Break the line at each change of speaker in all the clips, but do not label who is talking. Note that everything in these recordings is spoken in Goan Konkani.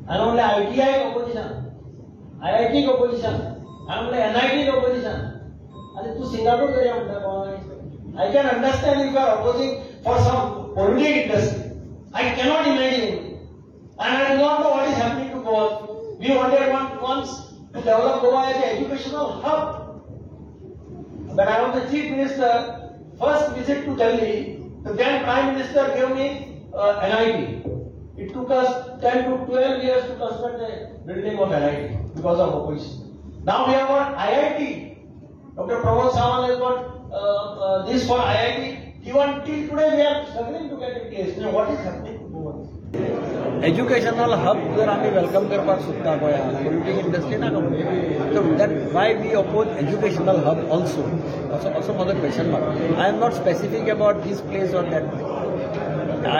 हांवें म्हणलें आयटीआयक ऑपोजिशन, आयआयटीक ऑपोजिशन, हांवें म्हणलें एनआयटीक ऑपोजिशन, आनी तूं सिंगापूर करया म्हणटा Goa. I can understand if you are opposing for some polluting industry. I cannot imagine. And I do not know what is happening to Goa. We wanted once to develop Goa as an educational hub. When I was the Chief Minister, first visit to Delhi, the then Prime Minister gave me NIT. It took us 10 to 12 years to construct the building of NIT because of opposition. Now we have got IIT. Dr. Pramod Sawant has got this for IIT. Even till today we are struggling to get in place. Now what is happening to Goa?
Educational hub जर आमी welcome करपाक सोदता गोंयांत, पोल्युटींग इंडस्ट्री नाका म्हणून, so that why we oppose educational hub also, असो म्हजो question mark. I am not specific about this place or that place.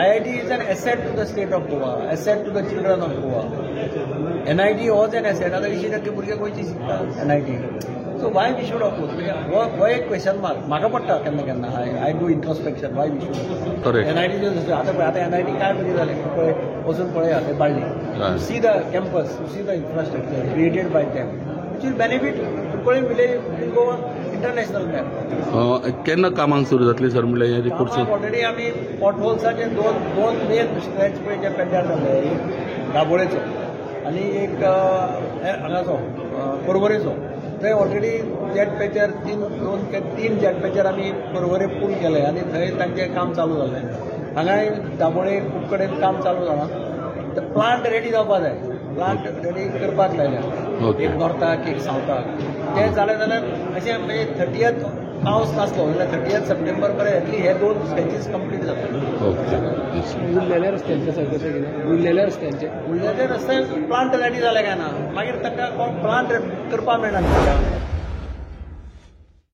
IIT is an asset to the state of Goa, asset to the children of Goa. NIT was an asset. आतां 80% भुरगे गोंयची शिकता NIT. So why we should oppose? हो एक क्वेश्चन मार्क म्हाका पडटा केन्ना केन्ना. I do introspection, why we should. NIT आतां पळय, आतां एनआयटी काय बरी जालें पळय, वचून पळया थंय Balli. See the campus, see the infrastructure created by them, which will benefit Cuncolim village, will go international map.
केन्ना कामांक सुरू जातली सर म्हणल्यार हे रिपोर्ट?
ऑलरेडी आमी पॉटहोल्साचे दोन मेन स्ट्रेच पळय जे पेड्ड्यार जाल्ले, एक दाबोळेचो आनी एक हांगाचो पर्वरेचो. थंय ऑलरेडी जेट पॅचर दोन ते तीन जेट पॅचर आमी पर्वरे पूल केले आनी थंय तांचें काम चालू जालें. हांगाय दाबोळे खूब कडेन काम चालू जालां. प्लांट रेडी जावपा जाय, प्लांट रेडी करपाक लायल्या, एक नॉर्थाक एक सावथाक. तें जालें जाल्यार अशें म्हणजे 30th पावस नासलो जाल्यार 30 सप्टेंबर पर्यंत एटलीस्ट हे दोन स्ट्रेचीस कंप्लीट जाता.
उरलेल्या रस्त्यांचे सर कशें कितें उरलेल्या रस्त्यांचे?
उरलेले रस्ते प्लांट रेडी जाले काय ना मागीर तांकां प्लांट करपाक मेळना.